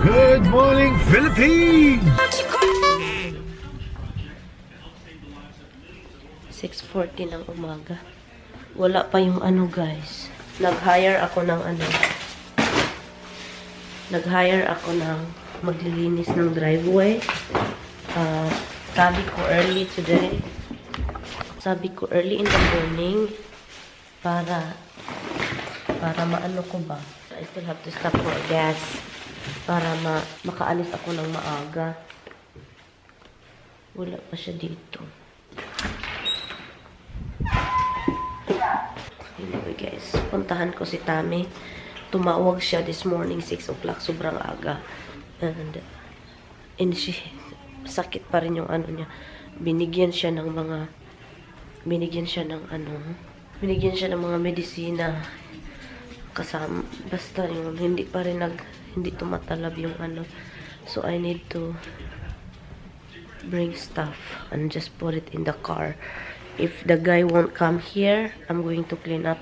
Good morning, Philippines! 6:40 ng umaga. Wala pa yung ano, guys. Nag-hire ako ng maglilinis ng driveway. Sabi ko early today. Sabi ko early in the morning para maano ko ba. I still have to stop for gas para makaalis ako ng maaga. Wala pa siya dito. Anyway guys, puntahan ko si Tami. Tumawag siya this morning 6 o'clock, sobrang aga. And sakit pa rin yung ano niya. Binigyan siya ng mga medisina kasama. Basta yung hindi tumatalab yung ano. So I need to bring stuff and just put it in the car. If the guy won't come here, I'm going to clean up.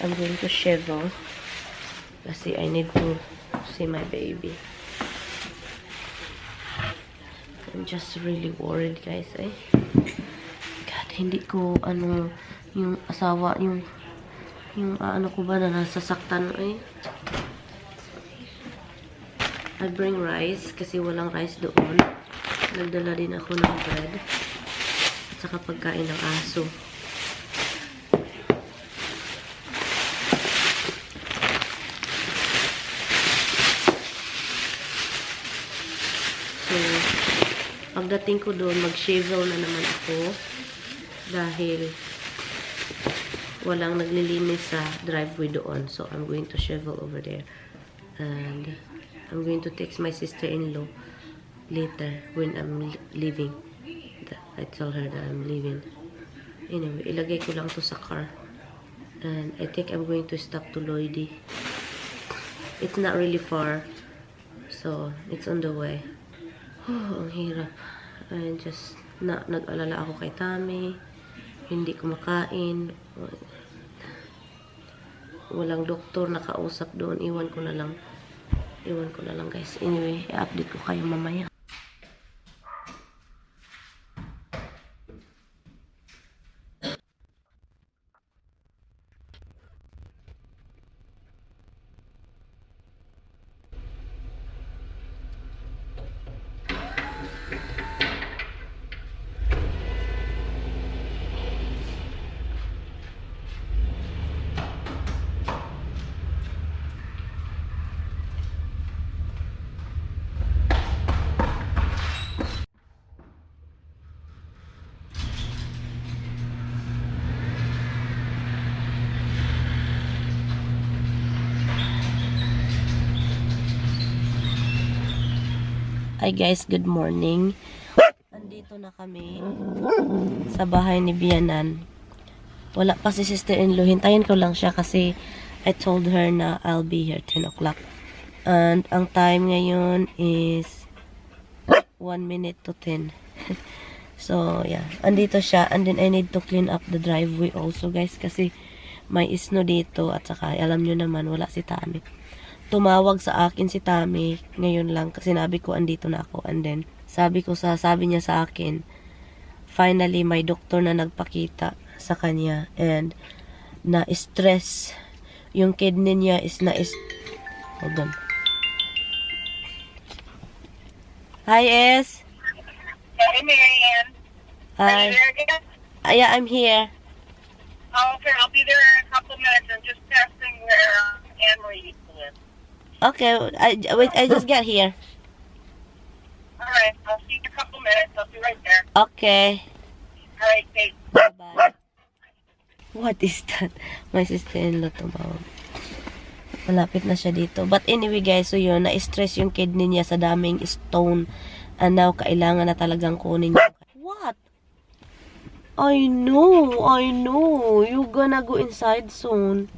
I'm going to shovel. Kasi I need to see my baby. I'm just really worried, guys, eh. God, hindi ko, yung asawa, yung ano ko ba na nasasaktan, eh. I bring rice, kasi walang rice doon. Nagdala din ako ng bread. At saka pagkain ng aso. So, pagdating ko doon, mag-shovel na naman ako. Dahil walang naglilinis sa driveway doon. So, I'm going to shovel over there. And I'm going to text my sister-in-law later when I'm leaving. I tell her that I'm leaving. Anyway, ilagay ko lang to sa car. And I think I'm going to stop to Lloydie. It's not really far. So, it's on the way. Oh, ang hirap. I just, nag-alala ako kay Tami. Hindi kumakain. Walang doktor nakausap doon. Iwan ko na lang guys. Anyway, i-update ko kayo mamaya. Hi guys, good morning. Andito na kami sa bahay ni Bianan. Wala pa si sister-in-law. Hintayin ko lang siya kasi I told her na I'll be here 10 o'clock. And ang time ngayon is 1 minute to 10. So, yeah. Andito siya. And then I need to clean up the driveway also guys kasi may snow dito at saka alam nyo naman wala si Tami. Tumawag sa akin si Tami ngayon lang kasi sinabi ko andito na ako, and then sabi niya sa akin finally may doktor na nagpakita sa kanya and na stress yung kidney niya hold on. Hi S. Hey Maryann. Hi. Are you there again? Yeah, I'm here. Oh, okay, I'll be there in a couple minutes. I'm just testing where Anne-Marie used to live. Okay, I just got here. Alright, I'll see you in a couple minutes. I'll be right there. Okay. Alright, Kate. Bye. What is that? My sister-in-law tumawag. Malapit na siya dito. But anyway guys, so yun, na-stress yung kidney niya sa daming stone. And now, kailangan na talagang kunin niya. What? I know. You gonna go inside soon.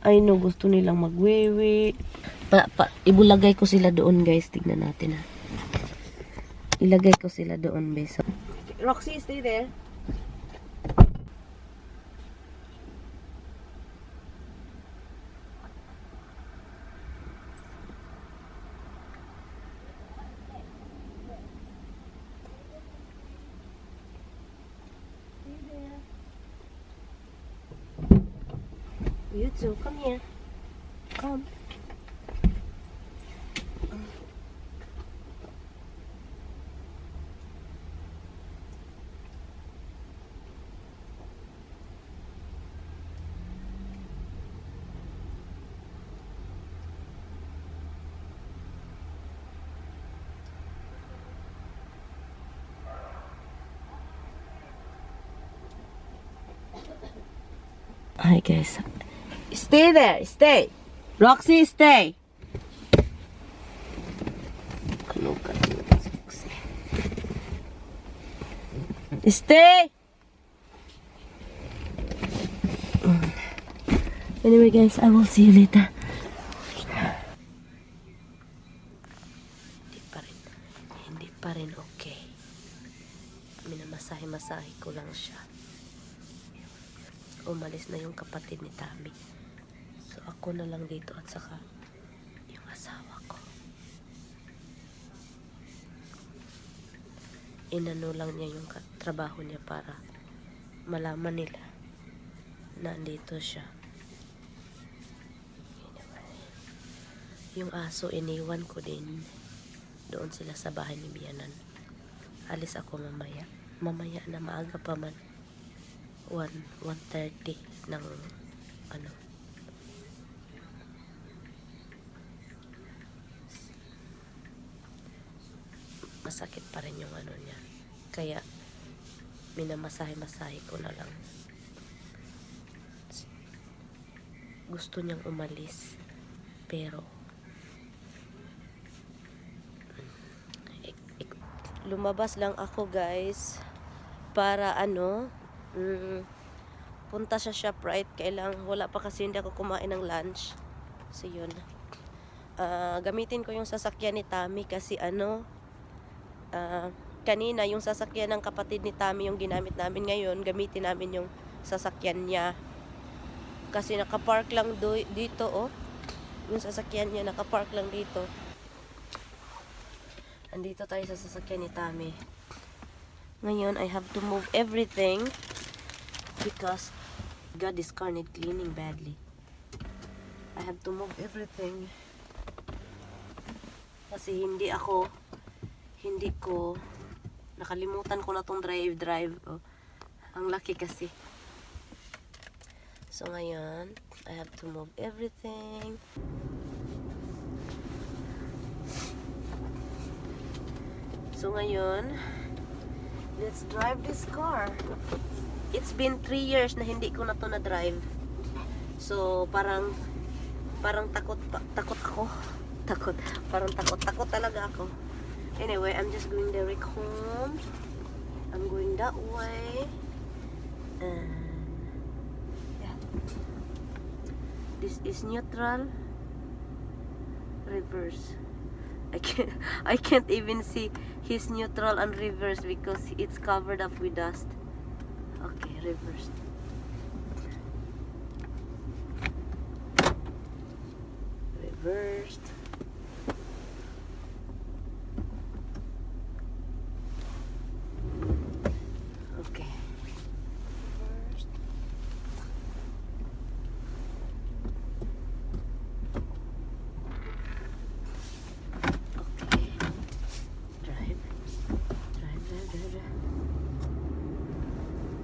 I know, gusto nilang magwiwi. Ibulagay ko sila doon guys. Tignan natin ha. Ilagay ko sila doon guys. Roxy, stay there. You too. Come here. Come. Hi guys. Stay there. Stay. Roxy, stay. Look at you. Stay. Anyway guys, I will see you later. Hindi pa rin okay. Minamasahe-masahe ko lang siya. Umalis na yung kapatid ni Tami. So ako na lang dito at saka yung asawa ko. Inano lang niya yung trabaho niya para malaman nila na andito siya. Yung aso iniwan ko din. Doon sila sa bahay ni Biyanan. Alis ako mamaya. Mamaya na maaga pa man. 1:30 ng ano. Masakit pa rin yung ano niya. Kaya minamasahe-masahe ko na lang. Gusto niyang umalis. Pero lumabas lang ako guys para ano punta sa ShopRite. Kailang wala pa kasi hindi ako kumain ng lunch. So yun, gamitin ko yung sasakyan ni Tami kasi ano, kanina yung sasakyan ng kapatid ni Tami yung ginamit namin. Ngayon gamitin namin yung sasakyan niya kasi nakapark lang dito. Oh, yung sasakyan niya nakapark lang dito. Andito tayo sa sasakyan ni Tami. Ngayon I have to move everything because God is carnage cleaning badly. I have to move everything kasi hindi ko nakalimutan ko na tong drive. Oh, ang laki kasi. So ngayon I have to move everything. So ngayon let's drive this car. It's been 3 years na hindi ko na to na-drive. So parang takot ako. Parang takot talaga ako. Anyway, I'm just going direct home. I'm going that way. And yeah. This is neutral. Reverse. I can't even see his neutral and reverse because it's covered up with dust. Okay, reverse. Reversed. Okay. Reversed. Okay. Drive.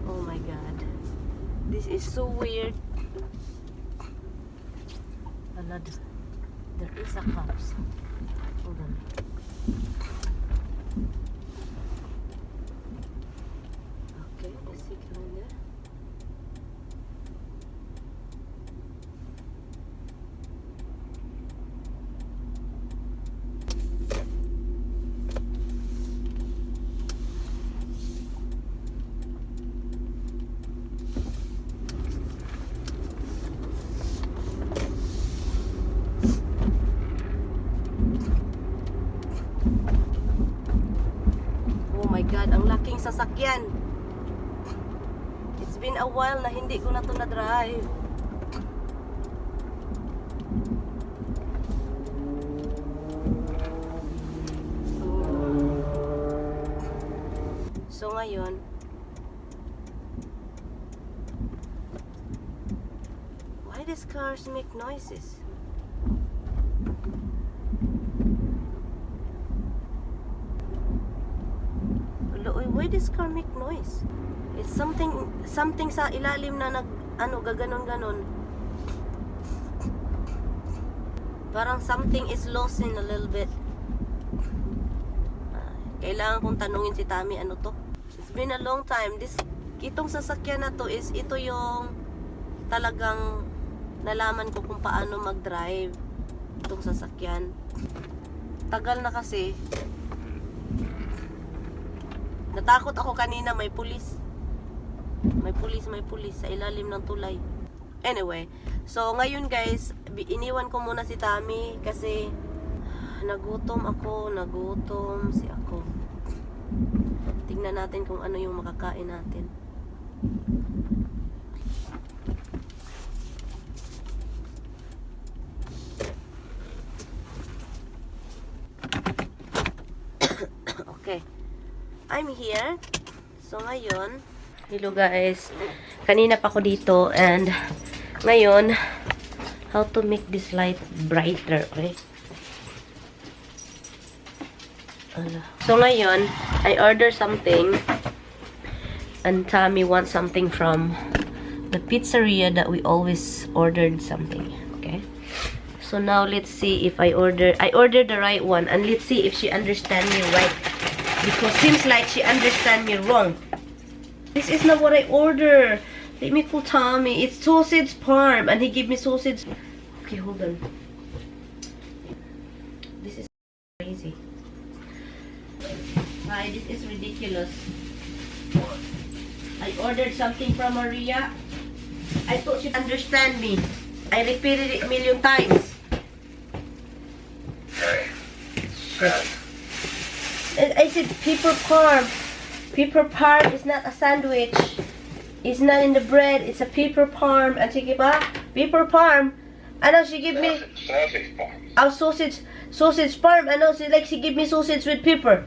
Oh my God. This is so weird. Another. There is a cops. Hold on. Okay, let's see there. God, ang laking sasakyan. It's been a while na hindi ko na to na-drive. So ngayon, why this these cars make noises? Why this car make noise? It's something sa ilalim na gaganon-ganon. Parang something is lost in a little bit. Kailangan kong tanungin si Tami ano to. It's been a long time. Itong sasakyan na to is ito yung talagang nalaman ko kung paano mag-drive itong sasakyan. Tagal na kasi. Natakot ako kanina, may pulis. May pulis sa ilalim ng tulay. Anyway, so ngayon guys, iniwan ko muna si Tami kasi nagutom si ako. Tingnan natin kung ano yung makakain natin. Okay. I'm here. So ngayon, hello guys. Kanina pa ako dito and ngayon, how to make this light brighter, okay? So ngayon, I order something and Tammy wants something from the pizzeria that we always ordered something, okay? So now let's see if I ordered the right one and let's see if she understands me right. Because seems like she understand me wrong. This is not what I order. Let me call Tommy. It's sausage parm, and he gave me sausage. Okay, hold on. This is crazy. Hi, this is ridiculous. I ordered something from Maria. I thought she'd understand me. I repeated it a million times. I said pepper parm. Pepper parm is not a sandwich. It's not in the bread. It's a pepper parm. And she gave pepper parm. And now she gave me sausage parm. Oh, sausage parm. And now she gave me sausage with pepper.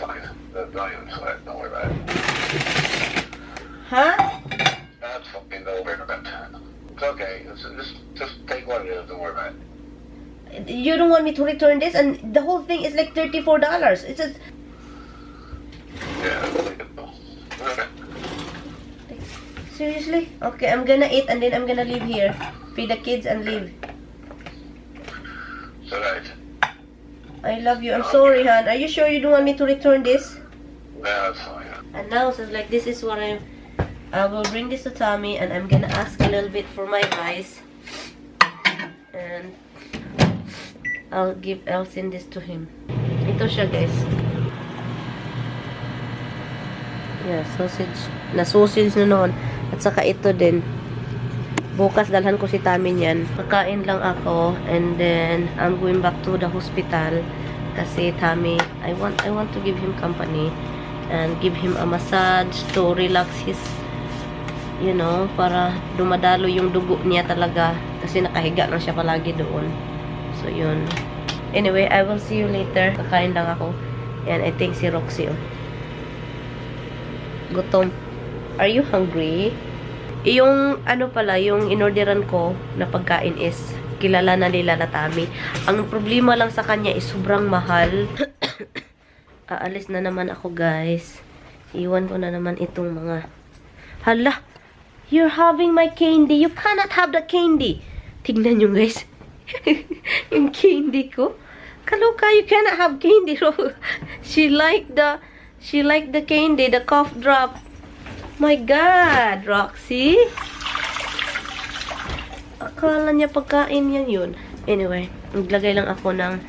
Fine. Don't even sweat. Don't worry about it. Huh? That's fucking over in a bit. It's okay. Just take what it is. Don't worry about it. You don't want me to return this, and the whole thing is like $34. It's a Okay. seriously? Okay, I'm gonna eat and then I'm gonna leave here, feed the kids and leave. So right. I love you. I'm sorry, hon. Are you sure you don't want me to return this? Yeah, that's fine. And now, so like this is what I will bring this to Tommy, and I'm gonna ask a little bit for my rice, and I'll send this to him. Ito siya, guys. Yeah, sausage na noon. At saka ito din. Bukas dalhan ko si Tami niyan. Kakain lang ako and then I'm going back to the hospital kasi Tami, I want to give him company and give him a massage to relax his, you know, para dumadalo yung dugo niya talaga kasi nakahiga lang siya palagi doon. So, yun. Anyway, I will see you later. Kakain lang ako. And I think si Roxy, oh. Gutom. Are you hungry? Yung, ano pala, yung inorderan ko na pagkain is kilala na nila na Tami. Ang problema lang sa kanya is sobrang mahal. Aalis na naman ako, guys. Iwan ko na naman itong mga... Hala! You're having my candy. You cannot have the candy. Tignan nyo, guys. Yung candy ko. Kaloka, you cannot have candy. She liked the candy, the cough drop. My God, Roxy. Akala niya pagkain yan yun. Anyway, naglagay lang ako ng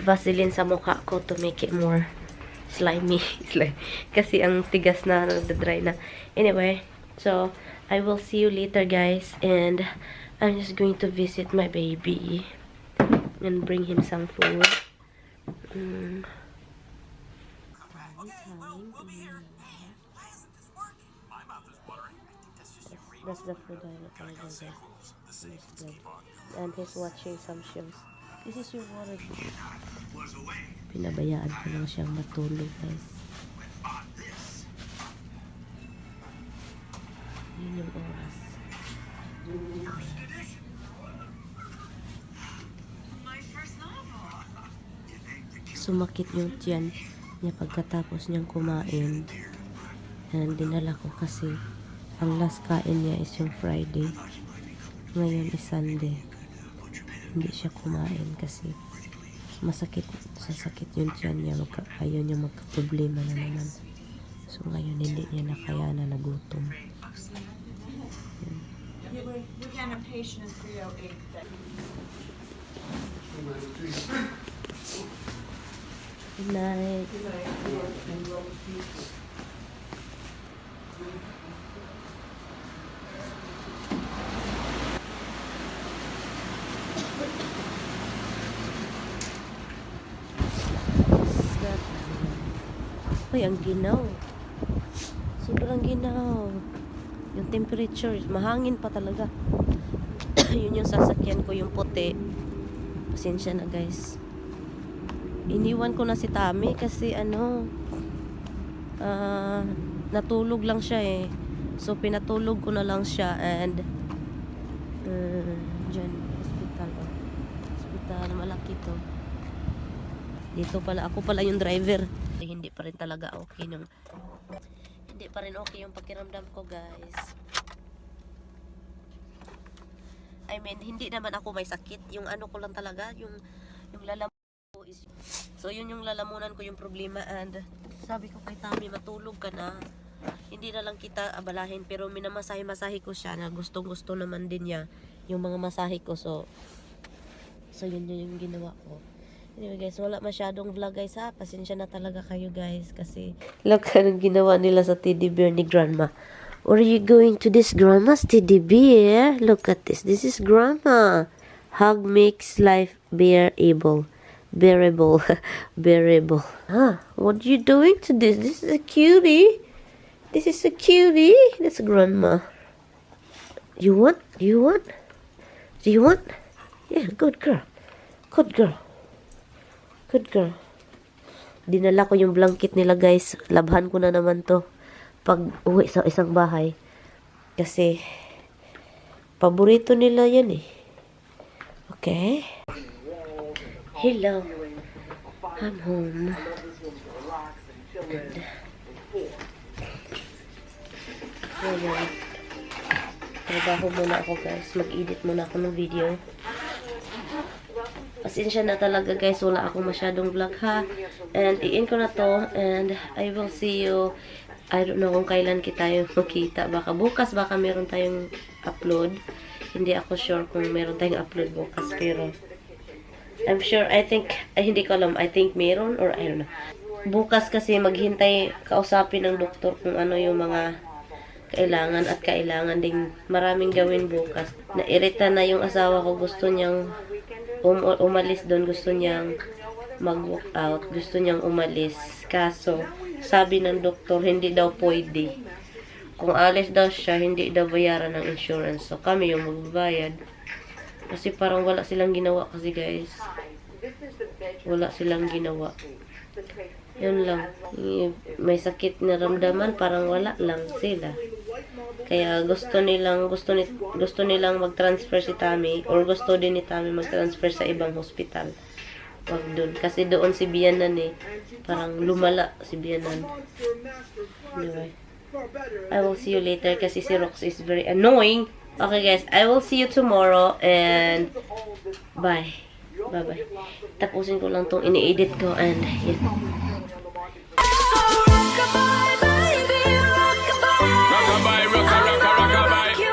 Vaseline sa mukha ko to make it more slimy. Kasi ang tigas na, nagda-dry na. Anyway, so, I will see you later, guys. And I'm just going to visit my baby and bring him some food. That's the food I ordered, guys. He's good. And he's watching some shows. This is your water. Pinabayaan ko lang siyang matulog, guys. Yun yung oras. Sumakit yung tiyan niya pagkatapos niyang kumain. And dinala ko kasi ang last kain niya is yung Friday. Ngayon is Sunday. Hindi siya kumain kasi sasakit yung tiyan niya. Ayaw niya magka-problema na naman. So ngayon hindi niya nakayanan, nagutom. We got a patient in 308. Good night. Uy, ang ginaw. Sobrang ginaw. Yung temperature, mahangin pa talaga. Yun yung sasakyan ko, yung puti. Pasensya na guys. Iniwan ko na si Tami kasi natulog lang siya eh. So pinatulog ko na lang siya and dyan, hospital. Hospital, malaki to. Dito pala, ako pala yung driver. Hindi pa rin talaga okay hindi pa rin okay yung pakiramdam ko guys. I mean, hindi naman ako may sakit. Yung ko lang talaga, yung lalamunan ko is, so yun yung lalamunan ko yung problema. And sabi ko kay Tami, matulog ka na. Hindi na lang kita abalahin. Pero minamasahe-masahe ko siya na gustong-gusto naman din niya yung mga masahe ko. So yun yung ginawa ko. Anyway guys, wala masyadong vlog guys ha. Pasensya na talaga kayo guys kasi look, anong ginawa nila sa teddy bear ni Grandma. Or are you going to this Grandma's teddy bear? Look at this. This is Grandma. Hug makes life bearable. Bearable. Bearable. Huh? What are you doing to this? This is a cutie. This is a cutie. That's Grandma. You want? You want? Do you want? Yeah, good girl. Good girl. Good girl. Dinala ko yung blanket nila guys. Labhan ko na naman to pag uwi sa isang bahay. Kasi paborito nila yan eh. Okay. Hello. I'm home. And trabaho muna ako guys. Mag-edit muna ako ng video. Pasensya na talaga guys, wala akong masyadong vlog ha. And i-in ko na to and I will see you. I don't know kung kailan kita yung makita. Baka bukas, baka meron tayong upload. Hindi ako sure kung meron tayong upload bukas. Pero I'm sure, I think, hindi ko alam. I think meron or I don't know. Bukas kasi maghintay, kausapin ng doktor kung ano yung mga kailangan at kailangan ding maraming gawin bukas. Nairita na yung asawa ko, gusto niyang umalis doon, gusto niyang mag-walk out, gusto niyang umalis. Kaso, sabi ng doktor, hindi daw pwede. Kung alis daw siya, hindi daw bayaran ng insurance. So, kami yung magbabayad. Kasi parang wala silang ginawa kasi guys. Wala silang ginawa. Yun lang. May sakit na ramdaman, parang wala lang sila. Kaya gusto nilang mag-transfer si Tami, or gusto din ni Tami mag-transfer sa ibang hospital. Wag doon. Kasi doon si Bianan eh. Parang lumala si Bianan. Anyway. I will see you later kasi si Rox is very annoying. Okay guys, I will see you tomorrow and bye. Bye-bye. Tapusin ko lang tong ini-edit ko and yeah.